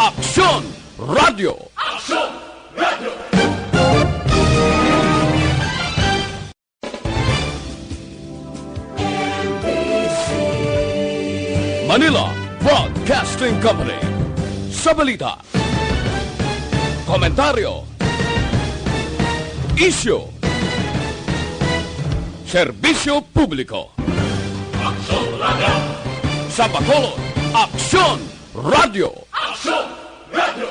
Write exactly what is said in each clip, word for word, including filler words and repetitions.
Aksyon Radio. Aksyon Radio. Manila Broadcasting Company. Sa balita, komentaryo, isyu, serbisyo publiko. Aksyon Radio. Sa Bacolod, Aksyon Radio. Aksyon Radio.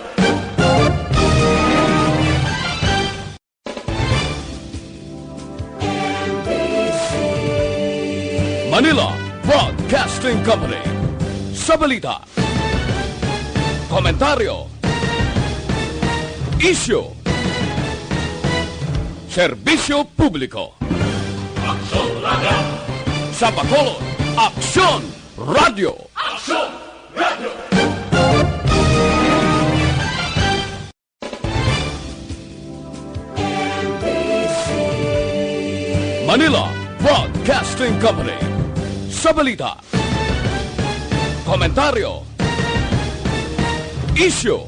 Manila Broadcasting Company. Sa balita, komentaryo, isyu, serbisyo publiko. Aksyon Radio. Sa Bacolod, Aksyon Radio. Aksyon Radio. Manila Broadcasting Company. Sa balita, komentaryo, isyu,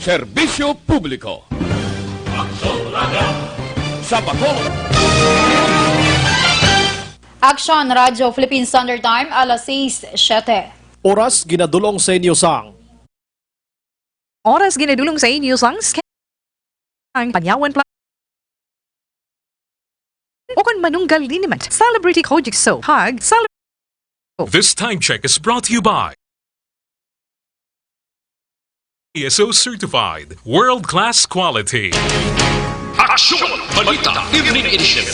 serbisyo publiko. Aksyon Radio. Sa Bacolod, Aksyon Radio Philippine Standard Time, alas sais siete. Oras ginadulong sa inyo sang. Oras ginadulong sa inyo sang Scan. Ang Panyawan Pla-, o kon Manunggal Liniment, Celebrity Kojic Soap, Hag, Cele- This time check is brought to you by I S O certified, world-class quality. Aksyon! Balita, Evening Edition.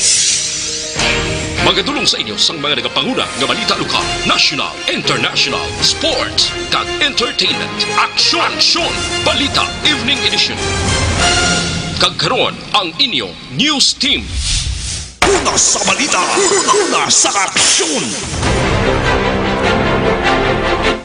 Magadulong sa inyo sang mga nagapanguna nga balita lokal, national, international, sports, kag entertainment. Aksyon! Aksyon! Balita, Evening Edition. Kag karon, ang inyo news team. Una sa balita, una, una sa aksyon.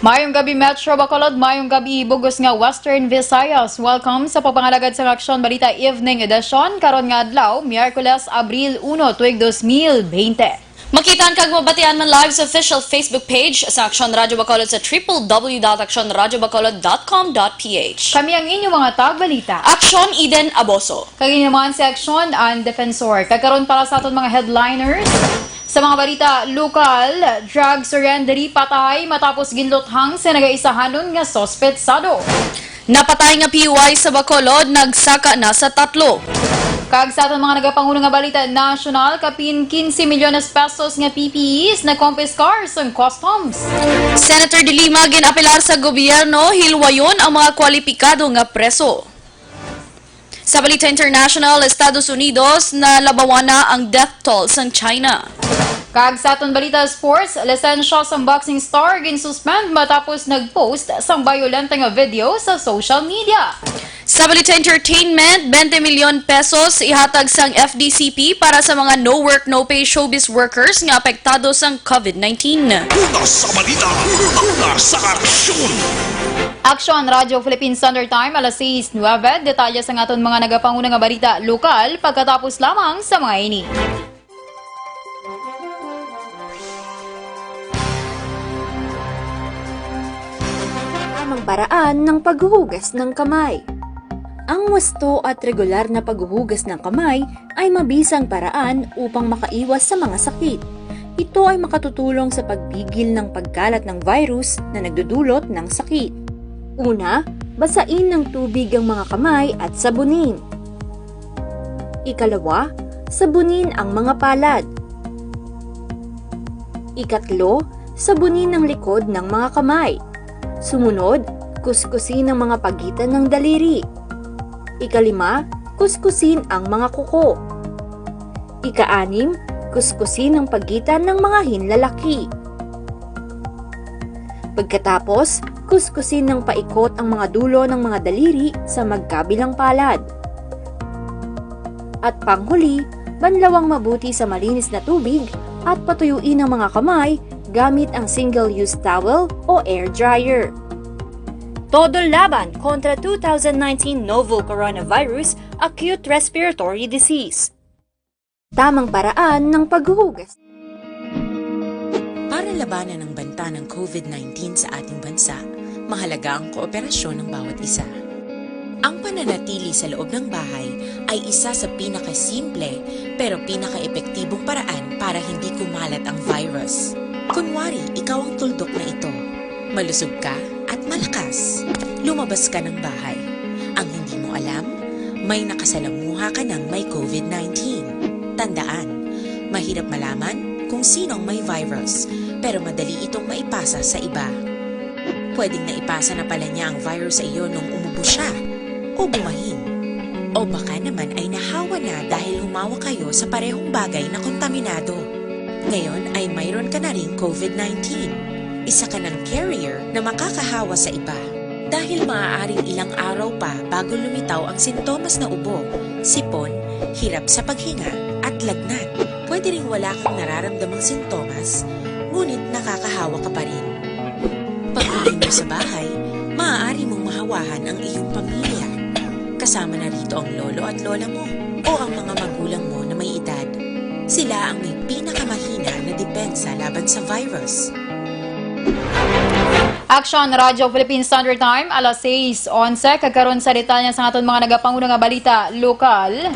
Mayong gabi, Metro Bacolod. Mayong gabi, bug-os nga Western Visayas. Welcome sa pagpangalagad sa Aksyon Balita Evening Edition karon nga adlaw, Miyerkules, Abril uno, tuig dos mil bente. Makitaan kag mabatian man live sa official Facebook page sa Aksyon Radio Bacolod sa triple W dot aksyon radio bacolod dot com dot P H. Kami ang inyong mga tagbalita. Aksyon, Eden Aboso. Kag inyo naman si Aksyon, ang Defensor. Kag karon, para sa aton mga headliners, sa mga balita lokal, drug surrendery, patay matapos ginluthang sa nagaisahanon nga suspetsado. Napatay nga P U I sa Bacolod, nagsaka na sa tatlo. Kag sa aton mga nagapanguna nga balita nasyonal, kapin quince milyones pesos nga P P Es nakompiskar sang customs. Senator De Lima ginapelar sa gobyerno, hilwayon ang mga kwalipikado nga preso. Sa balita international, Estados Unidos, nalabawan na ang death toll sang China. Kag sa aton balita sports, lisensya sang boxing star ginsuspend matapos nag-post sang bayolente nga video sa social media. Sa balita entertainment, twenty milyon pesos ihatag sang F D C P para sa mga no work, no pay showbiz workers nga apektado sang COVID nineteen. Una sa balita, una sa aksyon. Aksyon, Radyo Philippine Standard Time, alas sais nuebe. Detalye sang aton mga nagapanguna nga balita lokal pagkatapos lamang sa mga ini. Tamang paraan ng paghuhugas ng kamay. Ang wasto at regular na paghuhugas ng kamay ay mabisang paraan upang makaiwas sa mga sakit. Ito ay makatutulong sa pagpigil ng pagkalat ng virus na nagdudulot ng sakit. Una, basain ng tubig ang mga kamay at sabunin. Ikalawa, sabunin ang mga palad. Ikatlo, sabunin ang likod ng mga kamay. Sumunod, kuskusin ang mga pagitan ng daliri. Ikalima, kuskusin ang mga kuko. Ikaanim, kuskusin ang pagitan ng mga hinlalaki. Pagkatapos, kuskusin ng paikot ang mga dulo ng mga daliri sa magkabilang palad. At panghuli, banlawang mabuti sa malinis na tubig at patuyuin ang mga kamay gamit ang single-use towel o air dryer. Todo laban kontra two thousand nineteen novel coronavirus acute respiratory disease. Tamang paraan ng paghuhugas. Para labanan ang banta ng COVID nineteen sa ating bansa, Mahalaga ang kooperasyon ng bawat isa. Ang pananatili sa loob ng bahay ay isa sa pinakasimple pero pinakaepektibong paraan para hindi kumalat ang virus. Kunwari, ikaw ang tuldok na ito. Malusog ka at malakas. Lumabas ka ng bahay. Ang hindi mo alam, may nakasalamuha ka ng may COVID nineteen. Tandaan, mahirap malaman kung sino ang may virus, pero madali itong maipasa sa iba. Pwedeng naipasa na pala niya ang virus sa iyo nung umubo siya o bumahin. O baka naman ay nahawa na dahil humawak kayo sa parehong bagay na kontaminado. Ngayon ay mayroon ka na ring COVID nineteen. Isa ka ng carrier na makakahawa sa iba. Dahil maaaring ilang araw pa bago lumitaw ang sintomas na ubo, sipon, hirap sa paghinga, at lagnat. Pwede ring wala kang nararamdamang sintomas, ngunit nakakahawa ka pa rin. Pag-uwi mo sa bahay, maaari mong mahawahan ang iyong pamilya. Kasama na rito ang lolo at lola mo o ang mga magulang mo na may edad. Sila ang may pinakamahina na depensa laban sa virus. Action Radyo Philippine Standard Time, alas sais onse. Kag karon sa detalye sa aton mga nagapanguna nga balita lokal.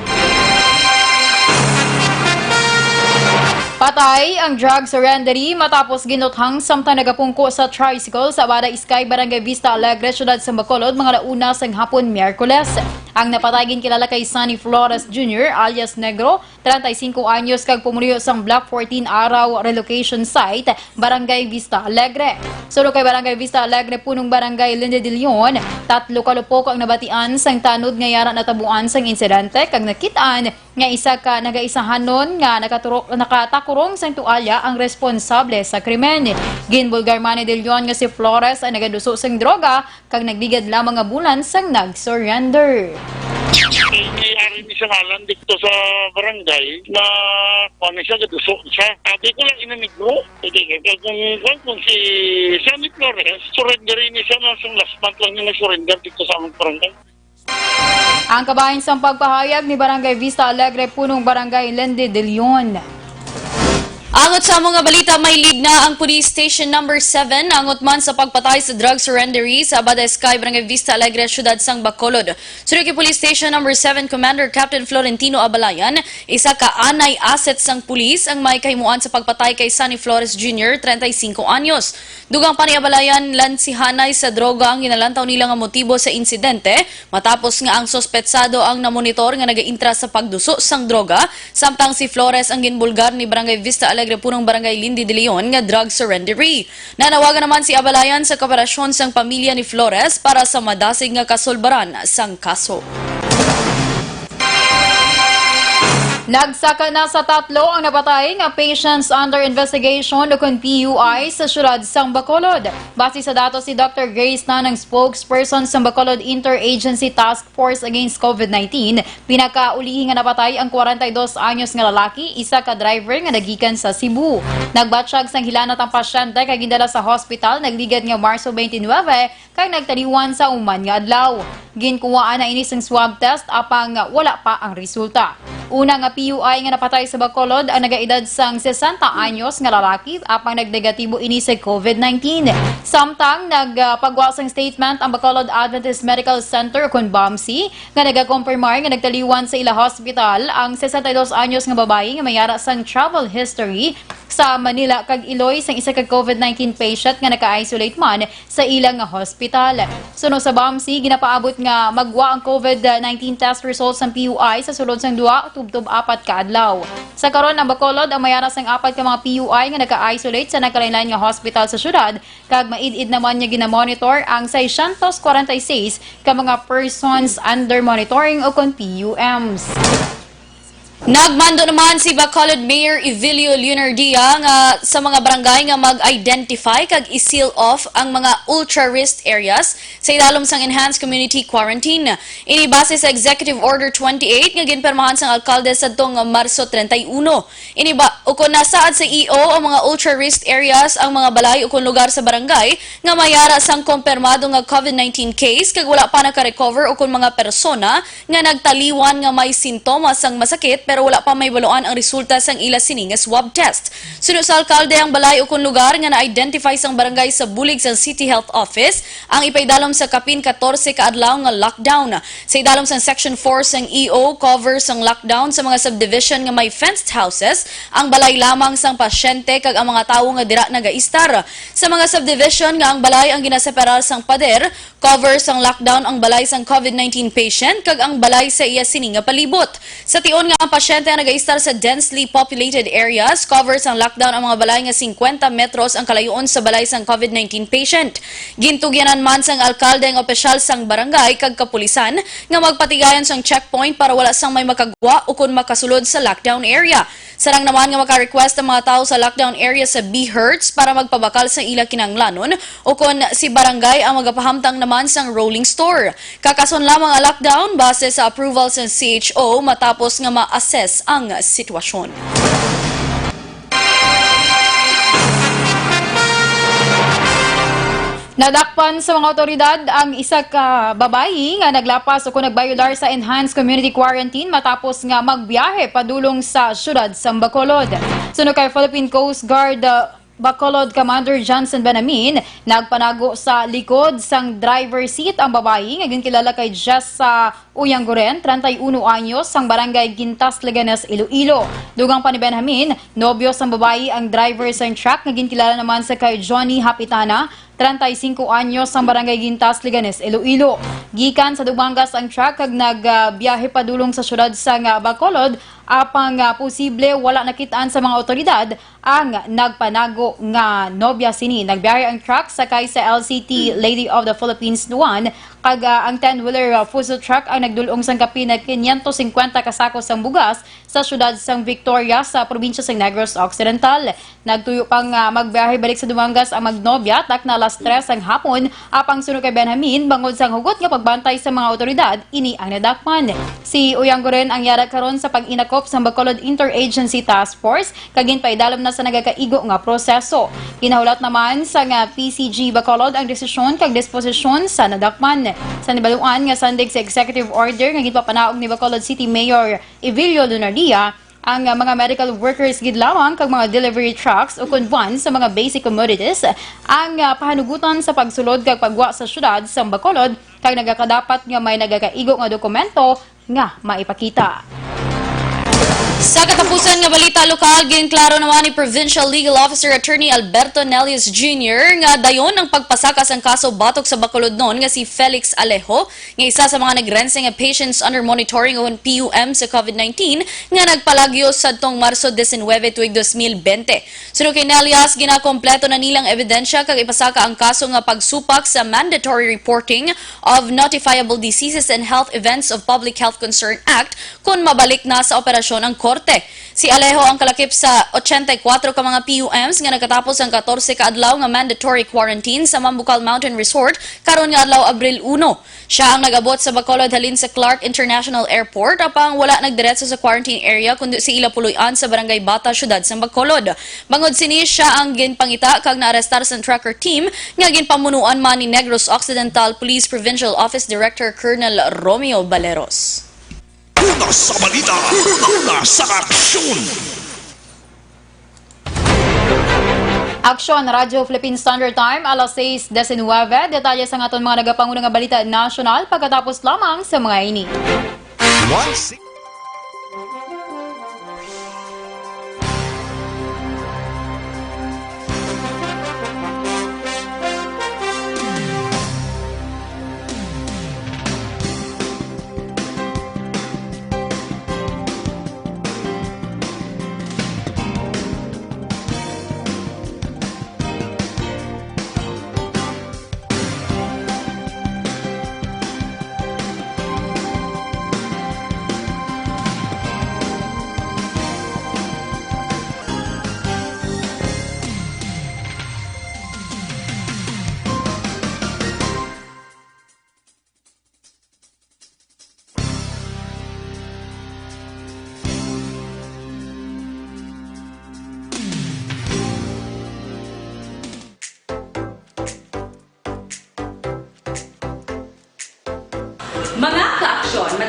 Patay ang drug surrenderee matapos ginuthang samtang nagapungko sa tricycle sa Abada Sky, Barangay Vista Alegre, Siyudad sang Bacolod, mga la una sang hapon, Miyerkules. Ang napatay ginkilala kay Sonny Flores Junior alias Negro, treinta y cinco anyos, kag pumuluyo sang Block fourteen Araw Relocation Site, Barangay Vista Alegre. Suno kay Barangay Vista Alegre, Punong Barangay Lindy De Leon, tatlo ka lupok ang nabatian sang tanod nga yara natabuan sang insidente, kag nakit-an nga isa ka nagaisahanon nga nakaturok, nakatakurong sang tualya ang responsable sa krimen. Ginbulgar man ni De Leon nga si Flores ang nagaduso sing droga kag nagligad lamang nga bulan sang nag-surrender. May ari ni sa ngalan dito sa barangay na kuwan siya, gaduso siya. Sabi ko lang, ina Negro. Hindi, kaya kung, kung, kung si Sammy Flores, surrender ini siya na, sa last month lang niya nag-surrender dito sa among barangay. Ang kabahin sang pagpahayag ni Barangay Vista Alegre, Punong Barangay Lindy De Leon. Angot sa mga balita, may lead na ang Police Station Number Seven angot man sa pagpatay sa drug surrenderee sa Abada Sky, Barangay Vista Alegre, Siyudad sang Bacolod. Suno kay Police Station Number Seven Commander Captain Florentino Abalayan, isa ka anay asset sang pulis ang may kahimuan sa pagpatay kay Sonny Flores Junior, treinta y cinco anyos. Dugang pa ni Abalayan, lansihanay sa droga ang ginalantaw nila nga motibo sa insidente, matapos nga ang suspetsado ang namonitor nga nagaintra sa pagduso sang droga, samtang si Flores ang ginbulgar ni Barangay Vista Alegre Punong Barangay Lindy De Leon nga drug surrenderee. Nanawagan naman si Abalayan sa kooperasyon sang pamilya ni Flores para sa madasig nga kasulbaran sang kaso. Nagsaka na sa tatlo ang napatay nga patients under investigation o kon P U I sa siyudad sang Bacolod. Base sa datos ni Doctor Grace Tan, ang spokesperson sang Bacolod Interagency Task Force Against COVID nineteen, pinakaulihi nga napatay ang kwarenta y dos anyos nga lalaki, isa ka driver nga nagikan sa Cebu. Nagbatsyag sang hilanat ang pasyente kag gindala sa hospital, nagligad nga Marso twenty-nine, kag nagtaliwan sa human nga adlaw. Ginkuhaan na ini sang swab test, apang wala pa ang resulta. Una nga P U I nga napatay sa Bacolod ang nagaedad sang sesenta anyos nga lalaki, apang nagnegatibo ini sa COVID nineteen. Samtang nagpagwa sang statement ang Bacolod Adventist Medical Center, kon BAMC, nga nagakompirmar nga nagtaliwan sa ila hospital ang sesenta y dos anyos nga babayi nga may ara sang travel history sa Manila kag iloy sang isa ka COVID nineteen patient nga naka-isolate man sa ila nga hospital. Suno sa BAMC, ginapaabot nga magwa ang COVID nineteen test results sang P U I sa sulod sang duha tubtob apat ka adlaw. Sa karon, ang Bacolod ang may ara sang apat ka mga P U I nga naka-isolate sa nagkalainlain nga hospital sa siyudad, kag maid-id naman nga ginamonitor ang seiscientos kwarenta y seis ka mga persons under monitoring o kon P U Ms. Nagmando naman si Bacolod Mayor Evilio Leonardia nga sa mga barangay nga mag-identify kag i-seal off ang mga ultra-risk areas sa ilalom sang Enhanced Community Quarantine. Ini base sa Executive Order twenty-eight nga ginpirmahan sang alkalde sadtong Marso treinta y uno. Ini ba, ukon nasaad sa E O ang mga ultra-risk areas, ang mga balay ukon lugar sa barangay nga may ara sang kompirmado nga COVID nineteen case kag wala pa naka-recover ukon mga persona nga nagtaliwan nga may sintomas sang masakit pero wala pa mahibaluan ang resulta sang ila sini nga swab test. Suno sa alkalde, ang balay ukon lugar nga na-identify sang barangay sa bulig sang City Health Office ang ipaidalom sa kapin katorse ka adlaw nga lockdown. Sa idalom sang Section four sang E O, cover sang lockdown sa mga subdivision nga may fenced houses ang balay lamang sang pasyente kag ang mga tawo nga dira nagaistar. Sa mga subdivision nga ang balay ang ginaseparar sang pader, cover sang lockdown ang balay sang COVID nineteen patient kag ang balay sa iya sini nga palibot. Sa tion nga ang pasyente ang nagaistar sa densely populated areas, cover sang lockdown ang mga balay nga singkwenta metros ang kalayoon sa balay sang COVID nineteen patient. Gintugyanan man sang alkalde ang opisyal sang barangay kag kapulisan nga magpatigayon sang checkpoint para wala sang may makagwa ukon makasulod sa lockdown area. Sarang naman nga maka-request ang mga tawo sa lockdown area sa B Hertz para magpabakal sa ila kinahanglanon, ukon si barangay ang magapahamtang naman sang rolling store. Kakason lamang ang lockdown base sa approval sa C H O matapos nga ma-assess ang sitwasyon. Nadakpan sa mga awtoridad ang isa ka babayi nga naglapas o kung nagbayular sa enhanced community quarantine matapos nga magbiyahe padulong sa siyudad sa Bacolod. Suno kay Philippine Coast Guard, uh, Bacolod Commander Johnson Benamin, nagpanago sa likod sang driver seat ang babayi nga ginkilala kay Jessa Uyanggoren, treinta y uno anyos, sang barangay Gintas, Leganes, Iloilo. Dugang pa ni Benjamin, nobyo sang babayi ang driver sang truck nga ginkilala naman sa kay Johnny Hapitana, treinta y cinco anyos, sang barangay Gintas, Leganes, Iloilo. Gikan sa Dumangas ang truck kag nagbiyahe padulong sa siyudad sang Bacolod, apang, ah, posible wala nakit-an sa mga awtoridad ang nagpanago nga nobya sini. Nagbiyahe ang truck sakay sa L C T Lady of the Philippines one, kag, ah, ang ten-wheeler, ah, Fuso truck ang nagdul-ong sang kapin na quinientos cincuenta ka sako sang bugas sa siyudad sang Victoria sa probinsya sang Negros Occidental. Nagtuyo pa nga magbiyahe balik sa Dumangas ang magnobya takna alas tres sang hapon, apang suno kay Benjamin, bangod sang hugot nga pagbantay sa mga awtoridad, ini ang nadakpan. Si Uyanggoren ang yara karon sa pag-inakop sang Bacolod Interagency Task Force kag ginpaidalom na sa nagakaigo nga proseso. Ginahulat naman sang P C G Bacolod ang desisyon kag disposisyon sa nadakpan. Sa nabaluan nga sandig sa executive order nga ginpapanaog ni Bacolod City Mayor Evilio Lunardia, ang, ah, mga medical workers gid lamang kag mga delivery trucks o kon van sa mga basic commodities ang, ah, pahanugutan sa pagsulod kag pagwa sa siyudad sang Bacolod, kag nagakadapat nga may nagakaigo nga dokumento nga maipakita. Sa katapusan nga balita lokal, ginklaro naman ni Provincial Legal Officer Attorney Alberto Nelius Junior nga dayon ang pagpasaka sang kaso batok sa Bacolodnon nga si Felix Alejo, nga isa sa mga nagrense nga patients under monitoring o P U M sa COVID nineteen nga nagpalagyo sadtong Marso diecinuebe tuig dos mil bente. Suno kay Nelias, ginakompleto na nilang ebidensya kag ipasaka ang kaso nga pagsupak sa mandatory reporting of Notifiable Diseases and Health Events of Public Health Concern Act kon mabalik na sa operasyon ang korte. Si Alejo ang kalakip sa ochenta y kuatro ka mga P U Ms nga nagkatapos ang katorse ka adlaw nga mandatory quarantine sa Mambukal Mountain Resort karon nga adlaw, Abril uno. Siya ang nag-abot sa Bacolod halin sa Clark International Airport, apang wala nagdiretso sa quarantine area, kundi sa ila puloy-an sa Barangay Bata, siyudad sang Bacolod. Bangod sini, siya ang ginpangita kag naarestar sang tracker team nga ginpamunuan man ni Negros Occidental Police Provincial Office Director Colonel Romeo Baleros. Una sa balita, una sa aksyon. Aksyon, Radyo Philippine Standard Time, alas sais diecinuebe. Detalye sang aton mga nagapanguna nga balita nasyonal pagkatapos lamang sa mga ini. One six.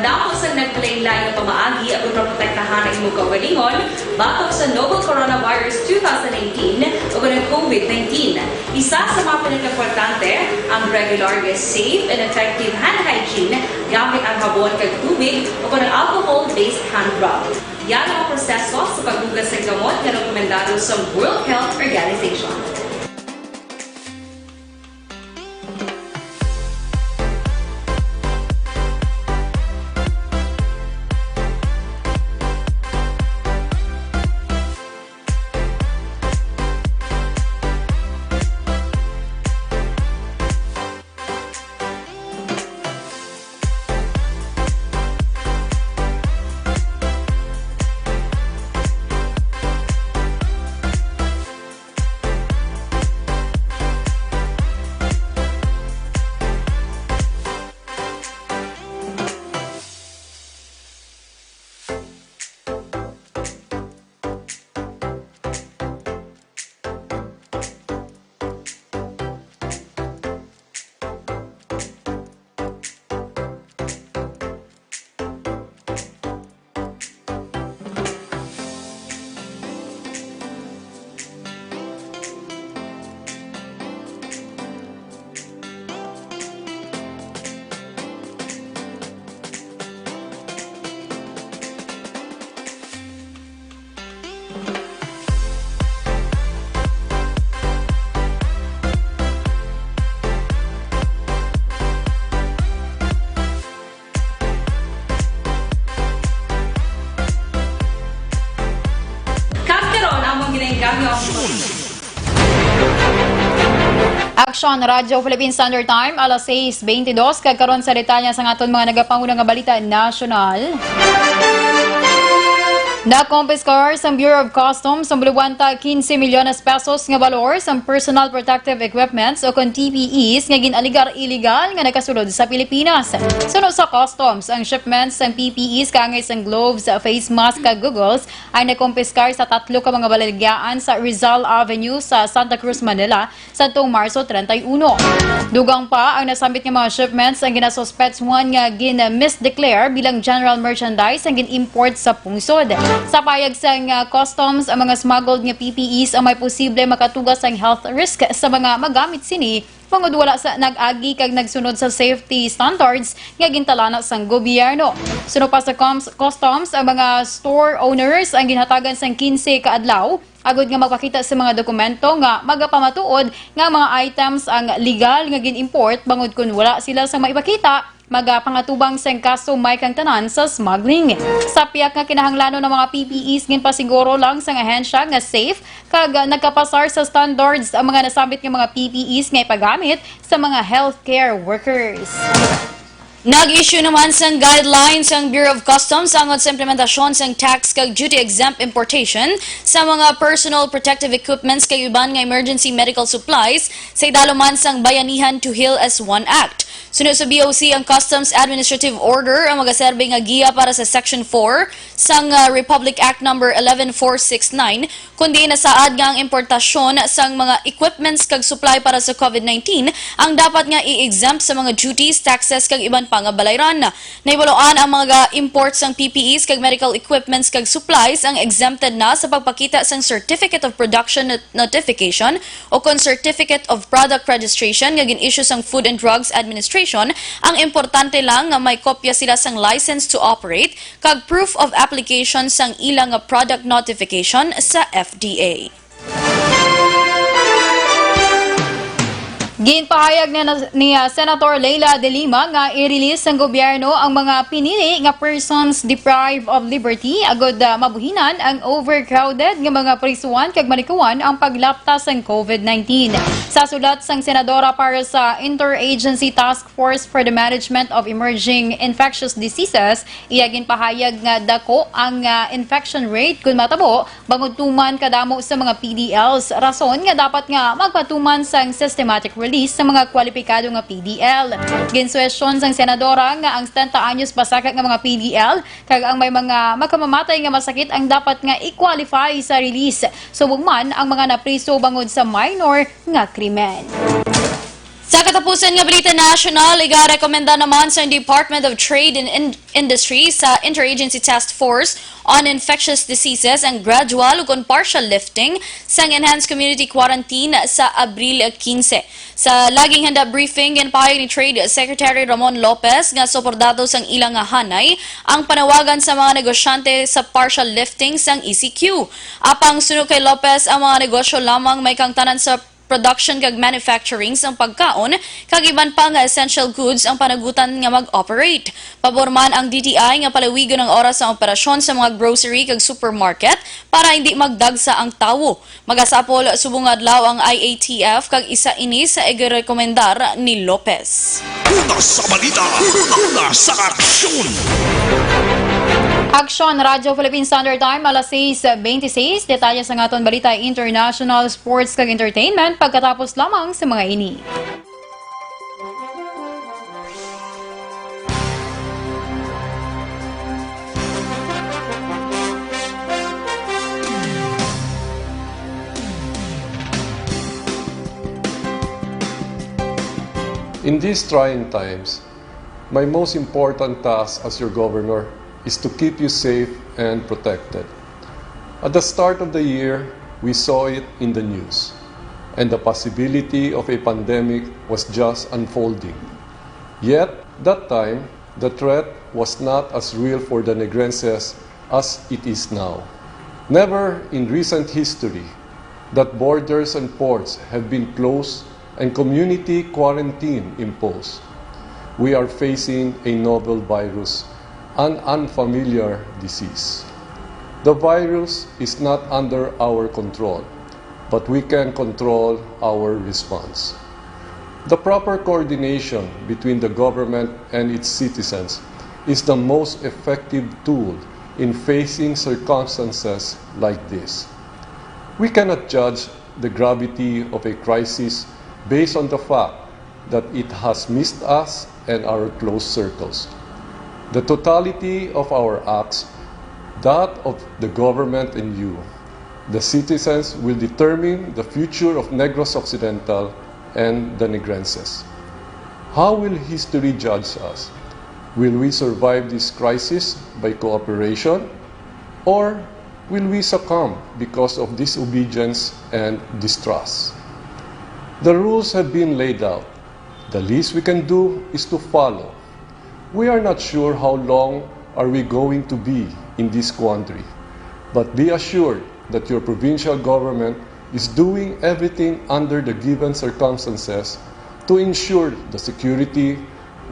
Damo sang naglain-lain nga pamaagi agud maprotektahan ang imong kaugalingon batok sa novel coronavirus two thousand nineteen ug ang COVID nineteen. Isa sa mga pinakaimportante ang regular nga safe and effective hand hygiene gamit ang habon kag tubig o kon ang alcohol-based hand rub. Yara ang proseso sa paghugas sa gamot nga rekomendado sa World Health Organization. Kag karon, among ginainggangyo ang Aksyon, Radyo Philippine Standard Time, alas sais beintidos, kag karon sa detalye sa aton mga nagapanguna nga balita nasyonal. Nakompiskar sang Bureau of Customs ang bulubwanta quince milyones pesos nga balor sang personal protective equipments o kon P P Es nga gin-alegar iligal nga nagasulod sa Pilipinas. Suno sa Customs, ang shipments sang P P Es kaangay sang gloves, face mask, kag goggles ay nakompiskar sa tatlo ka mga balaligyahan sa Rizal Avenue sa Santa Cruz, Manila, sadtong Marso treinta y uno. Dugang pa, ang nasambit nga mga shipments ang ginasuspetswan nga gin-misdeclare bilang general merchandise ang gin-import sa pungsod. Sa payag sang, ah, Customs, ang mga smuggled nga P P Es ang may posible makatuga sang health risk sa mga magamit sini, bangod wala sa nag-agi kag nagsunod sa safety standards nga gintalana sang gobyerno. Suno pa sa Coms-, Customs, ang mga store owners ang ginhatagan sang quince ka adlaw agod nga magpakita sa mga dokumento nga magapamatuod nga ang mga items ang legal nga gin-import, bangod kon wala sila sang maipakita, magapangatubang sang kaso may kangtanan sa smuggling. Sa piyak nga kinahanglanon ang mga P P Es, ginpasiguro lang sang ahensya nga safe kag nagkapasar sa standards ang mga nasambit nga mga P P Es nga ipagamit sa mga healthcare workers. Nag-issue naman sang guidelines ang Bureau of Customs angot sa implementasyon sang tax kag duty exempt importation sa mga personal protective equipments kag iban nga emergency medical supplies sa idalom man sang Bayanihan to Heal as One Act. Suno sa B O C, ang Customs Administrative Order ang magaserbi nga giya para sa Section four sang, ah, Republic Act Number eleven four six nine, kundi nasaad nga ang importasyon sang mga equipments kag supply para sa COVID nineteen ang dapat nga i-exempt sa mga duties, taxes, kag iban pa nga balayran. Nahibaluan ang mga import sang P P Es kag medical equipments kag supplies ang exempted na sa pagpakita sang Certificate of Production not-, Notification o kon Certificate of Product Registration nga gin-issue sang Food and Drugs Administration. Ang importante lang nga may kopya sila sang license to operate kag proof of application sang ila nga product notification sa F D A. Ginpahayag na, na ni, ah, Senator Leila de Lima nga i-release sang gobyerno ang mga pinili nga persons deprived of liberty agud, ah, mabuhinan ang overcrowded nga mga prisuhan kag malikawan ang paglapta sang COVID nineteen. Sa sulat sang senadora para sa Interagency Task Force for the Management of Emerging Infectious Diseases, iya ginpahayag nga dako ang, ah, infection rate kon matabo bangod tuman kadamo sa mga P D Ls, rason nga dapat nga magpatuman sang systematic release sa mga kwalipikado nga P D L. Ginsuwestyon sang senadora nga ang setenta anyos pasaka nga mga P D L kag ang may mga makamamatay nga masakit ang dapat nga i-qualify sa release, subong man ang mga napriso bangod sa minor nga krimen. Sa katapusan nga balita nasyonal, igarekomenda naman sa Department of Trade and In-, Industry sa Interagency Task Force on Infectious Diseases ang gradual ug partial lifting sang enhanced community quarantine sa Abril quince. Sa laging handa briefing, ginpahayag ni Trade Secretary Ramon Lopez nga suportado sang ila nga hanay ang panawagan sa mga negosyante sa partial lifting sang E C Q. Apang suno kay Lopez, ang mga negosyo lamang may kaangtanan sa production kag manufacturing sang pagkaon kag iban pa nga essential goods ang panagutan nga mag-operate. Pabor man ang D T I nga palawigon ang oras sang operasyon sa mga grocery kag supermarket para hindi magdagsa ang tawo. Magasapol subong nga adlaw ang I A T F kag isa ini sa igarekomendar ni Lopez. Una sa balita, una sa aksyon. Aksyon, Radyo Philippine Standard Time, alas sais bente sais. Detalye sa aton balita, international, sports, kag entertainment pagkatapos lamang sa mga ini. In these trying times, my most important task as your governor is to keep you safe and protected. At the start of the year, we saw it in the news, and the possibility of a pandemic was just unfolding. Yet, that time, the threat was not as real for the Negrenses as it is now. Never in recent history that borders and ports have been closed and community quarantine imposed. We are facing a novel virus, an unfamiliar disease. The virus is not under our control, but we can control our response. The proper coordination between the government and its citizens is the most effective tool in facing circumstances like this. We cannot judge the gravity of a crisis based on the fact that it has missed us and our close circles. The totality of our acts, that of the government and you, the citizens, will determine the future of Negros Occidental and the Negrenses. How will history judge us? Will we survive this crisis by cooperation, or will we succumb because of disobedience and distrust? The rules have been laid out. The least we can do is to follow. We are not sure how long are we going to be in this quandary, but be assured that your provincial government is doing everything under the given circumstances to ensure the security,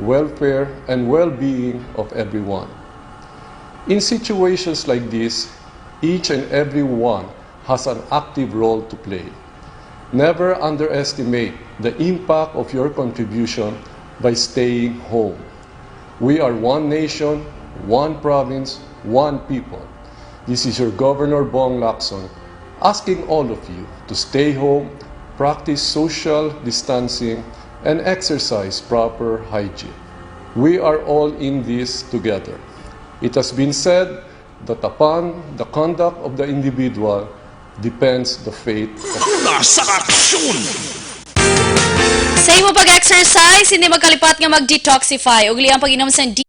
welfare, and well-being of everyone. In situations like this, each and every one has an active role to play. Never underestimate the impact of your contribution by staying home. We are one nation, one province, one people. This is your Governor Bong Lacson asking all of you to stay home, practice social distancing, and exercise proper hygiene. We are all in this together. It has been said that upon the conduct of the individual depends the fate of Una sa aksyon! Sa imo pag-exercise, hindi magkalipat nga mag-detoxify. Ug liang pag-inom sa di-,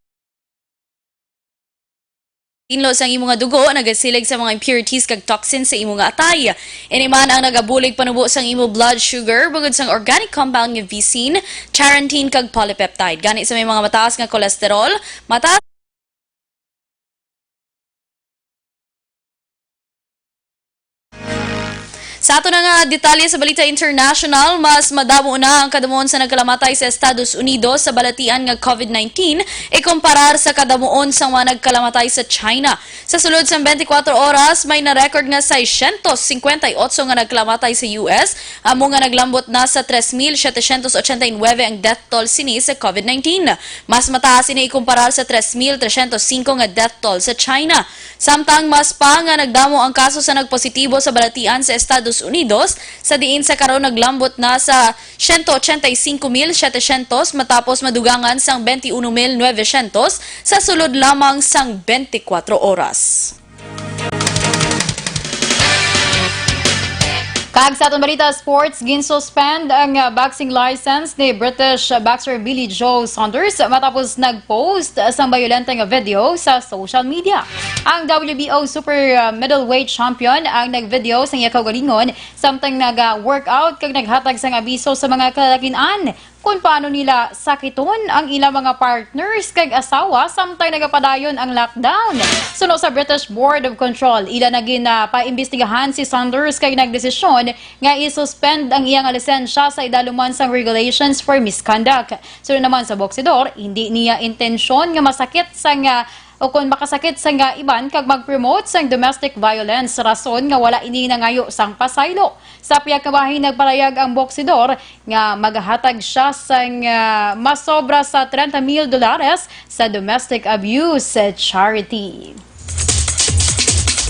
tinlo sang imo nga dugo, nagasilig sa mga impurities kag toxins sa imo nga atay. Ini man ang nagabulig panubo sang imo blood sugar, bangod sang organic compound nga visin, charantin kag polypeptide. Gani sa may mga mataas nga cholesterol, mataas Sa ato na nga detalye sa balita international, mas madamo na ang kadamuon sa nagkalamatay sa Estados Unidos sa balatian nga COVID nineteen ikumparar sa kadamuon sang mga nagkalamatay sa China. Sa sulod sang twenty-four oras, may na-record nga sesenta y ocho nga nagkalamatay sa U S, amo nga naglambot na sa tres mil setecientos ochenta y nueve ang death toll sini sa COVID nineteen. Mas mataas ini ikumparar sa tres mil trescientos cinco nga death toll sa China. Samtang mas pa nga nagdamo ang kaso sa nagpositibo sa balatian sa Estados Unidos, sa diin sa karon naglambot na sa siyento ochenta y cinco mil setecientos matapos madugangan sang twenty-uno mil nuevecientos sa sulod lamang sang twenty-four oras. Ag sa aton balita sports, ginsuspend ang, ah, boxing license ni British boxer Billy Joe Saunders matapos nag-post sang bayolente nga video sa social media. Ang W B O super, ah, middleweight champion ang nag-video sa iya kaugalingon samtang nag-workout kag naghatag sang abiso sa mga kalalakin-an kon paano nila sakiton ang ila mga partners kag asawa samtang nagapadayon ang lockdown. Suno sa British Board of Control, ila na gin, ah, paimbestigahan si Saunders kag nagdesisyon nga i-suspend ang iya nga lisensya sa idalom man sang regulations for misconduct. Suno naman sa boksidor, hindi niya intensyon nga masakit sang, ah, o kon makasakit sang, ah, iban kag mag-promote sang domestic violence, rason nga wala ini nangayo sang pasaylo. Sa pihak nga bahin, nagpahayag ang boksidor nga magahatag siya sang, ah, masobra sa treinta mil dolares sa domestic abuse charity.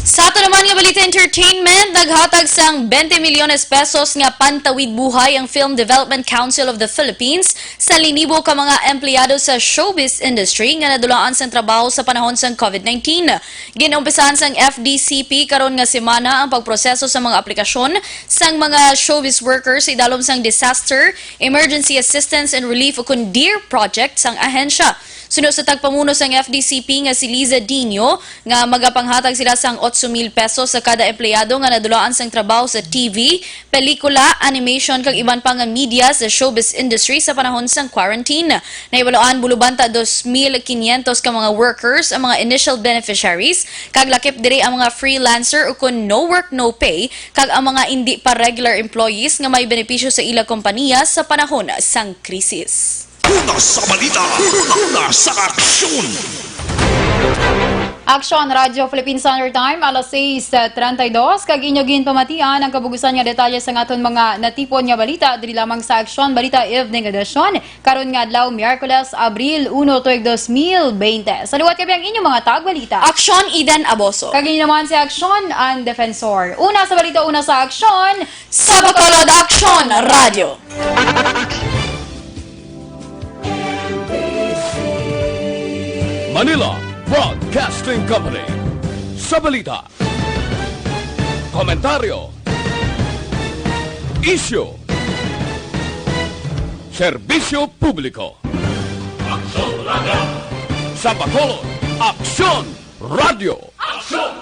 Sa ato naman nga balita entertainment, naghatag sang twenty milyones pesos nga pantawid buhay ang Film Development Council of the Philippines sa linibo ka mga empleyado sa showbiz industry nga nadulaan sang trabaho sa panahon sang COVID nineteen. Ginumpisahan sang F D C P karon nga semana ang pagproseso sa mga aplikasyon sang mga showbiz workers sa idalom sang Disaster, Emergency Assistance and Relief ukon DEAR project sang ahensya. Suno sa tagpamuno sang F D C P nga si Liza Dino, nga magapanghatag sila sang otso mil pesos sa kada empleyado nga nadulaan sang trabaho sa T V, pelikula, animation, kag iban pa nga media sa showbiz industry sa panahon sang quarantine. Nahibaluan, bulubanta dos mil quinientos ka mga workers ang mga initial beneficiaries, kag lakip diri ang mga freelancer ukon no work, no pay, kag ang mga indi pa regular employees nga may benepisyo sa ila kompanya sa panahon sang krisis. Una sa balita, una sa aksyon. Aksyon, Radyo Philippine Standard Time, alas sais treinta y dos, kag inyo ginpamatian ang kabugusan nga detalye sa aton mga natipon nga balita diri lamang sa Aksyon Balita Evening Edition, karon nga adlaw, Miyerkules, Abril uno, tuig dos mil bente. Sa liwat kami ang inyong mga tagbalita, Aksyon Eden Aboso. Kag inyo naman si Aksyon ang Defensor. Una sa balita, una sa aksyon, sa Bacolod Aksyon Radyo. Manila Broadcasting Company. Sa balita, komentaryo, isyu, serbisyo publiko. Aksyon Radyo. Sa Bacolod, Aksyon Radyo. Aksyon!